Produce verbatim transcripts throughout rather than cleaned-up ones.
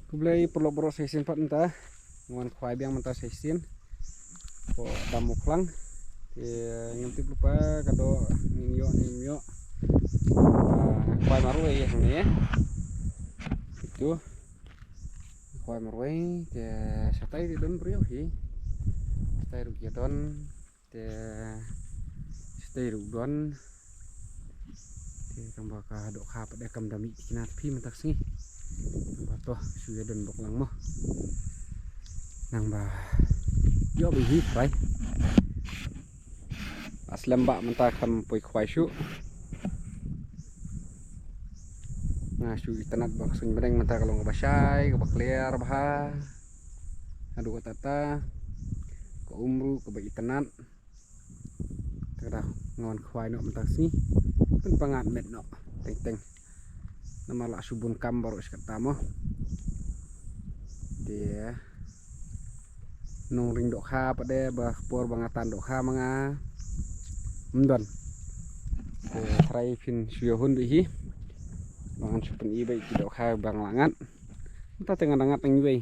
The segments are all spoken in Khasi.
Khublei paralok baroh sa shisien pat mynta. Nga wan khwai biang mynta sa shisien. Ko dam u khlang. Te ngam tip lypa ka doh ngin ïoh ne ngim ïoh. Ah, khwai marwei hangne. Itu. Khwai marwei te shatai te don briew hi. Shatai ruh ïa don. Te stay ruh don. Te tang ba ka dohkha pat de kam da mih tikna phi mynta ka sngi. Tang ba to shu ïa don bok lang mo. Nang ba ïoh ba hi khwai. Aslem ba mynta kam poi khwai shu. Nga shu itynnad ba ka sngi bneng mynta ka long kaba shai kaba clear bha. Haduh katta katta ka um ruh kaba itynnad. Te ka dei nga wan khwai noh mynta ka sngi. Pynpang ngat met noh teng teng. Namar la shu bun kam baroh shi katta mo. Te nongring dohkha pat de ba por ba nga tan dohkha ma nga. Ym don. Te trai phin shu ïoh hun beit hi. Ba ngan shu pyni beit ki dohkha ba nga la ngat. Mynta te nga dang ngat tang iwei.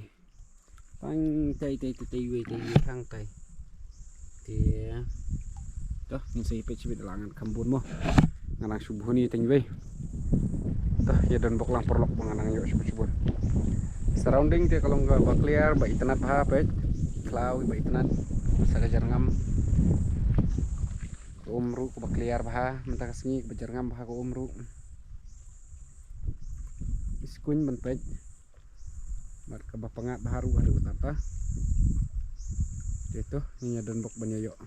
Tang tai tai tai tai iwei tai iwei tang tai. Te. Toh, ngin sa ïa peit shibit la ngan kham bun mo. Nga dang shu bun ïa tang iwei. Toh, ïa don bok lang paralok ba nga dang ïoh shibun shibun. Surrounding te ka long kaba clear ba itynnad bha peit. Khlaw ba itynnad. Sa ka jyrngam. Ka um ruh kaba clear bha mynta ka sngi kaba jyrngam bha ka um ruh. Iskuin ban peit. Bad kaba pyngngad bha ruh haduh katta katta. Te to ngin ïa don bok ban ïa ïoh.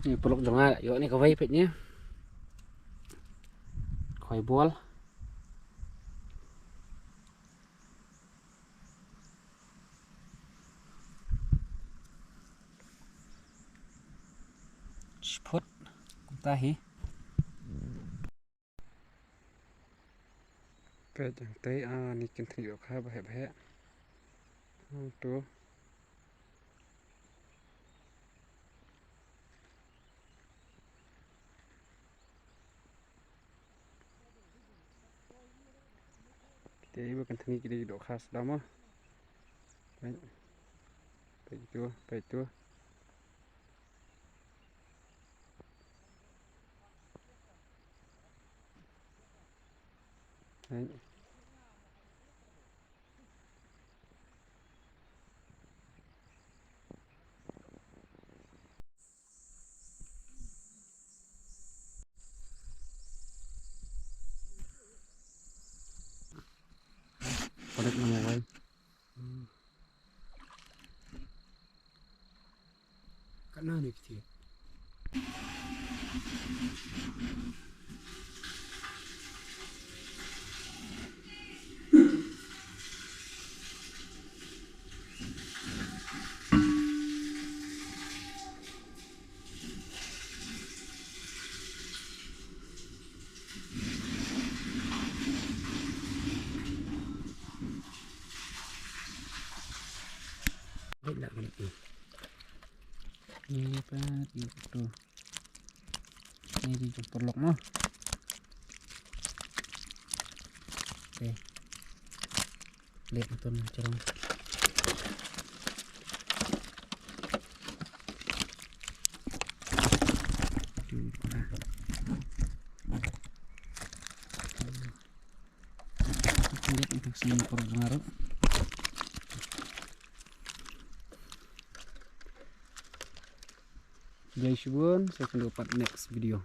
Ni paralok jong nga ïoh ni kawei peit ni. Khwai bol. Shiput kumta hi. Peit hangtei, ah, ni kynthni dohkha ba heh ba heh. Hangtu. Kita iba kan tani kita dok khas dama. Peit. Peit tu, peit tu. Peit. Padat na mobile. Kat na ne kti. Baik lah, baik. Ni apa? Ni tu. Ni di jumpa lok noh. Okey. Lihat betul cerong. Aduh, dah. Lihat untuk sini perut ngaruh. Jai shibun, sa kynduh pat next video.